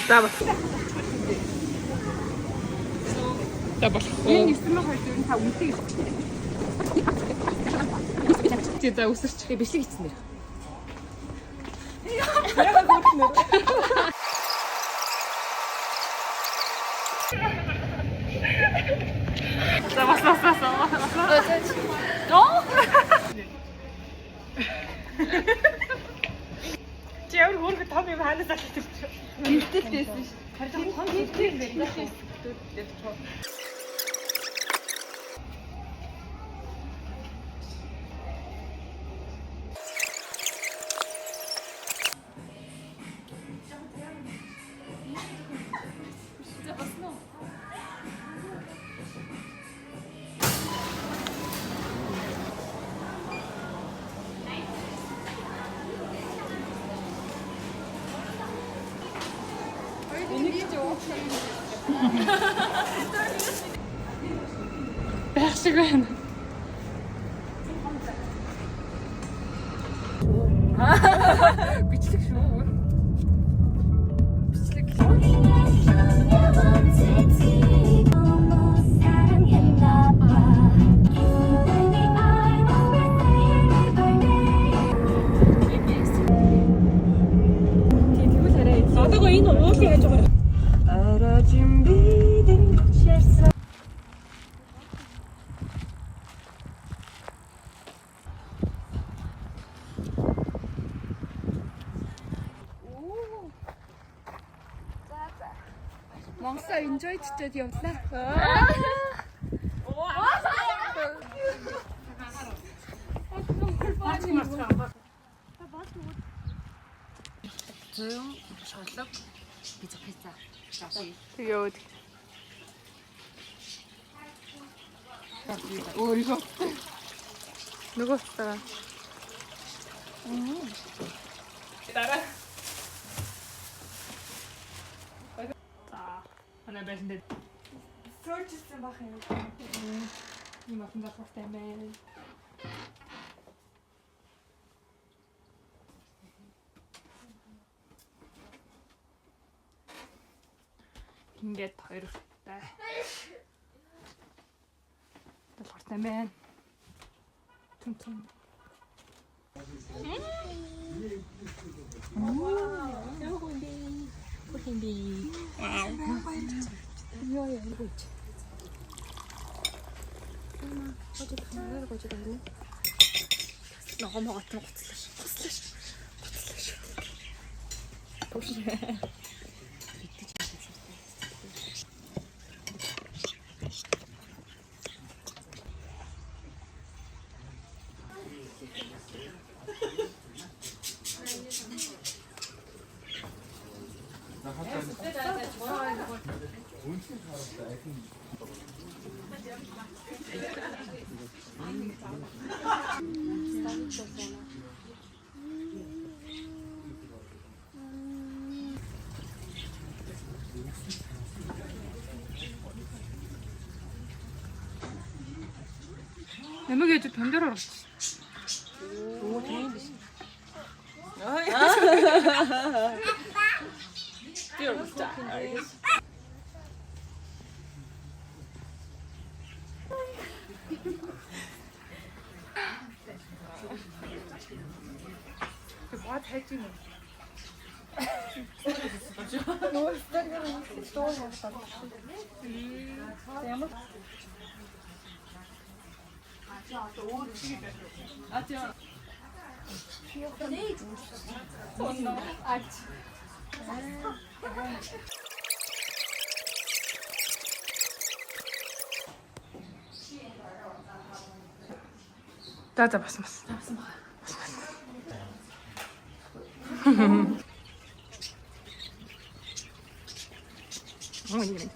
За бас. За болохгүй. Энэ 9205 үнэтэй гэж. Чи за өсөрч. Тэгээ бичлэг хийсэн нэр. За бас бас бас. Чи ямар хөөрхөн том юм хаанаас алж ирчих. Гэртэл байсан ш. Харин том гэртэл юм байна. Байх шиг байна. Бичлэг шүү. Бичлэг. Одоогоо энэ уулын хажуугаар Монголоо enjoy чичээд явлаа. Зүүн шорлог пицца пицца. Тэгээд. Өөрийгөө. Нөгөө утгаа. Дараа. За. Манай байлан дээр Сөржсэн бах юм. ийм олон залуустай юм байна. Ингээд хоёр хөттэй. Залууртай байна. Түн түн. Ногоо могоот нь гуцлаа ш. Гуцлаа ш. Гуцлаа ш. Намайг яж томдор оруулчих. Өө бод хайж юм. За за бас бас. Бас бас. Мөн юм.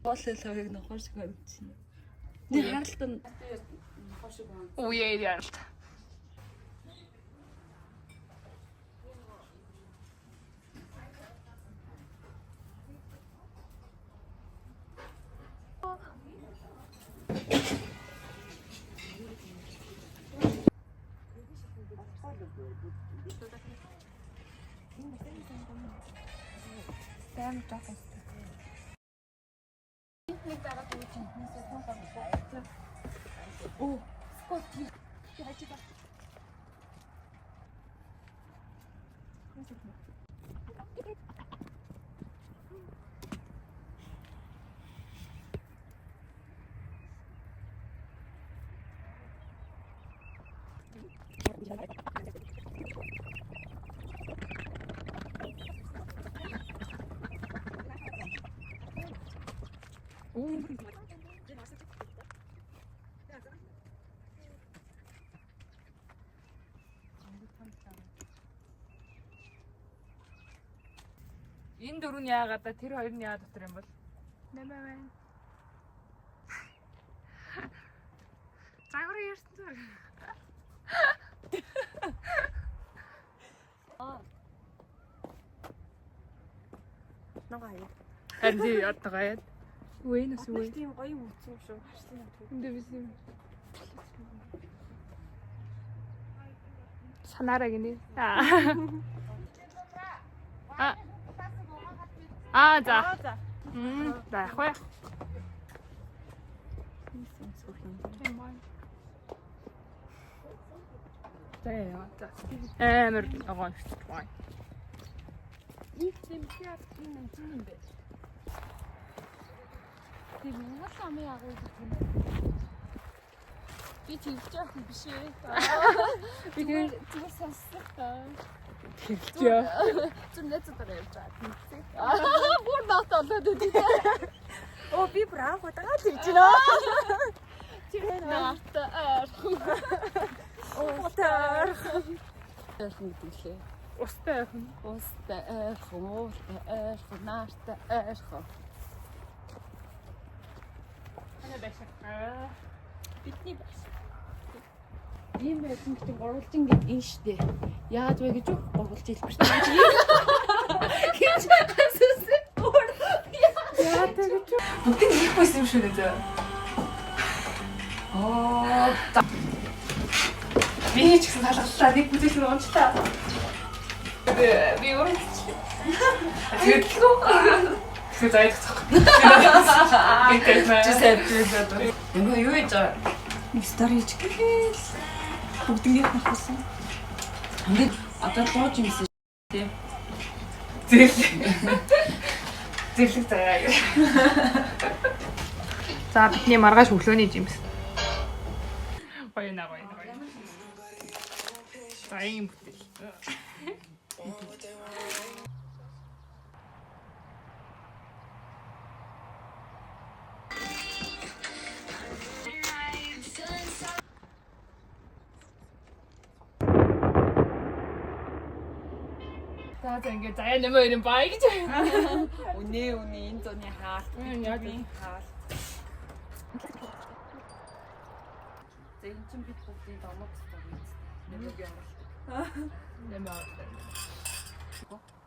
Боолын лавыг нохоор шиг харагдчихна. Нэг харалт нь Үе яралт. Амар жоохон. Нэг дагаад өгч юм. Оо, скот чи хажиг. Энэ дөрөв нь яагаад та тэр хоёр нь яагаад дотор юм бол? 8 байна. Загвар ярьсан зүр. Нага хаяа. Харин тий одоо гаяад. Үгүй нүс үгүй. Тийм гоё юм үтсэн юм шүү. Харсан юм. Энд биш юм. Санаараа гинэ. Аа. Аа за. За явах вэ? За яа. За. Амар огоон шүү. Энэ чимхиад энэ юм чинь юм бэ? Тэр Монгол амын агуу гэдэг юм байна. Би тэгж явах юм биш ээ. Би тэр Зүгээр сонсох та. тэрчээ. Зүр найзуудаараа явж байгаа. Тэнцээ. Бүр наат олоод өгдөө. Оо би бүр анх удаага л ирж байна. Тэр наат ойрхон. Уутаар. Ойрхон гэдэг лээ. Устай ойрхон. Устай ойрхон, ууртай ойрхон, наартай ойрхон. Манай байшаа. Бидний байшин. Ийм байсан чинь гурвалжин гэд ин штэ. Яагаад вэ гэж юу? Гурвалж хэлбэртэй. Гэж асуусан. Өөр. Яагаад гэж юу? Бүгдийг хийх байсан юм шүү дээ. Аа. Би ч гэсэн талгаллаа. Нэг бүтээл унчлаа. Би өөрөө Тэгээд тэгэхээр заядах. Чи сайн би. Нөгөө юу хийж байгаа? Нэг стори хийж гээл. Бүгднийх нь авсан. Ингээд одоо лууж юмсан тий. Зэрлэг. Зэрлэг заяа. За бидний маргааш өглөөний жимс. Гоё на гоё гоё. За ийм бүтээл. За за ингээд заяа нэмээ ирэн бай гэж. Үнэ үнэ энэ зуны хаалт. Яг Бидний хаалт. За энэ чинь бид бүгдийн домог стори биз. Нэмэг оруулдаг. Нэмээ оруулдаг.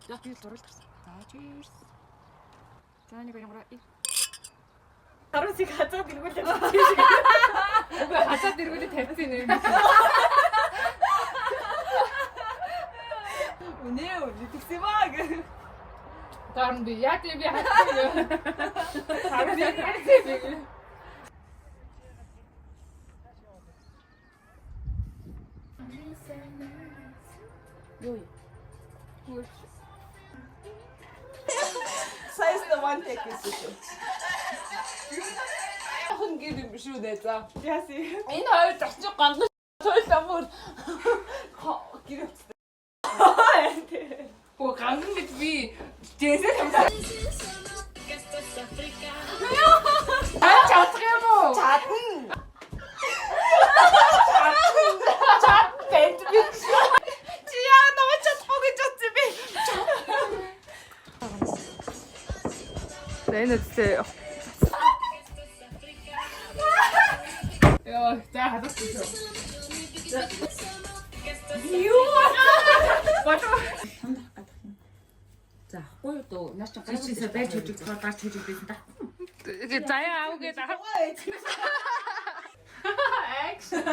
За би л зураг гарсан. За cheers. За нэг хоёр гурав. Харуусыг хазаад эргүүлээ. Үгүй хазаад эргүүлээ тавьсан юм. Үнэ үнэ тэгсэн баа гэх. Дарн би яа тийм би хатсан юм. Харин би хатсан юм. Юу юм? Size the one take гэсэн шүү. Яхан гэр юм шүү дээ за. Яси. Энэ хоёр зочин ганган тойлоо бүр гэр явцсан. Гүү ганган гэж би жээсээ тавьсан. Аа чадах юм уу? Чадна. Чад бэт би. Чи яа намайг чадахгүй гэж бодсон бэ? За энэ үстэй. Йоо, за хадгалсан шүү. Юу? Болов. За ахгүй юу дөө. Наа чи гайхчихсан байж хөжигдөхөөр гарч хөжигдсэн та. Тэгээ заяа аав гэдэг. Action.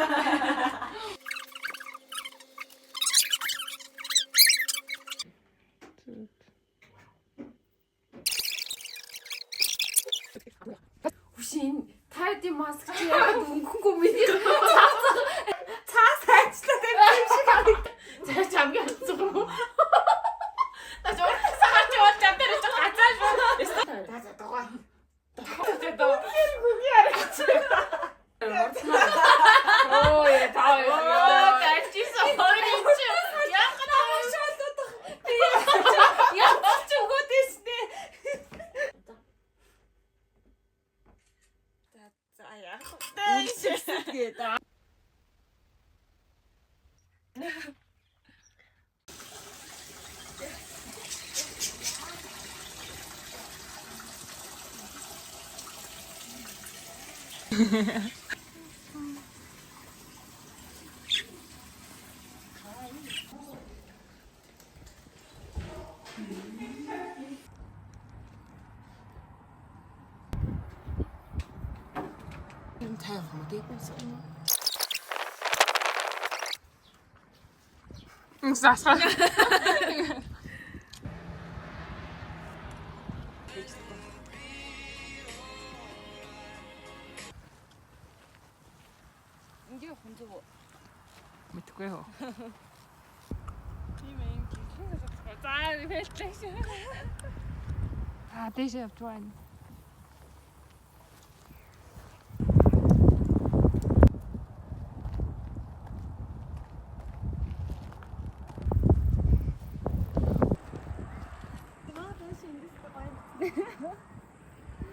Тэгээд. Юм тайвах юм тий. Засгаа. Ингээ хунзуу. Мэдгүй хөө. Тийм ээ. За фэлтлээ шүү. Аа дээшээ явж байна.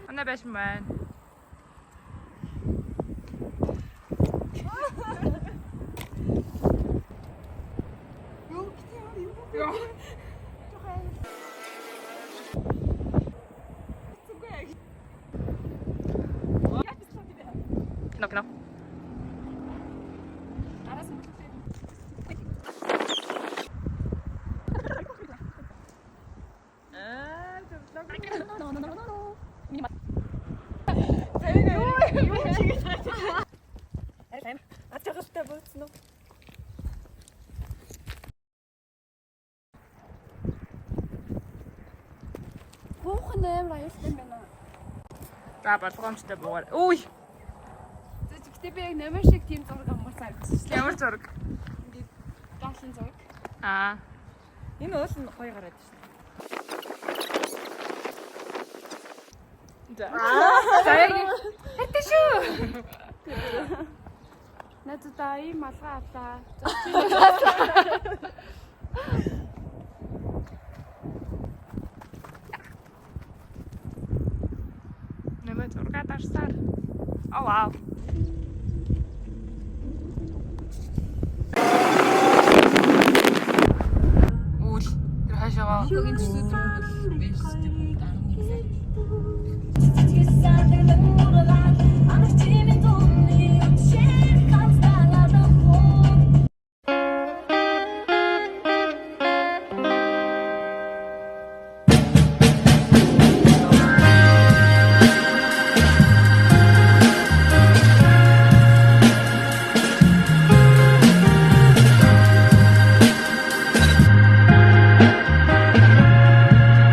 Ана байшин байна. Йоо. Кино кино. Ад жаргалтай бууцсан уу? Буух нь амар аюултай юм байна. За болгоомжтой буугаар. Үй. За гэхдээ би яг номер шиг тийм зураг авмаар санагдчихлаа. Ямар зураг? Гаалын зураг. Аа. Энэ уул нь гоё гараад шин. За. За яг хайртай шүү. Надад ийм малгай авлаа.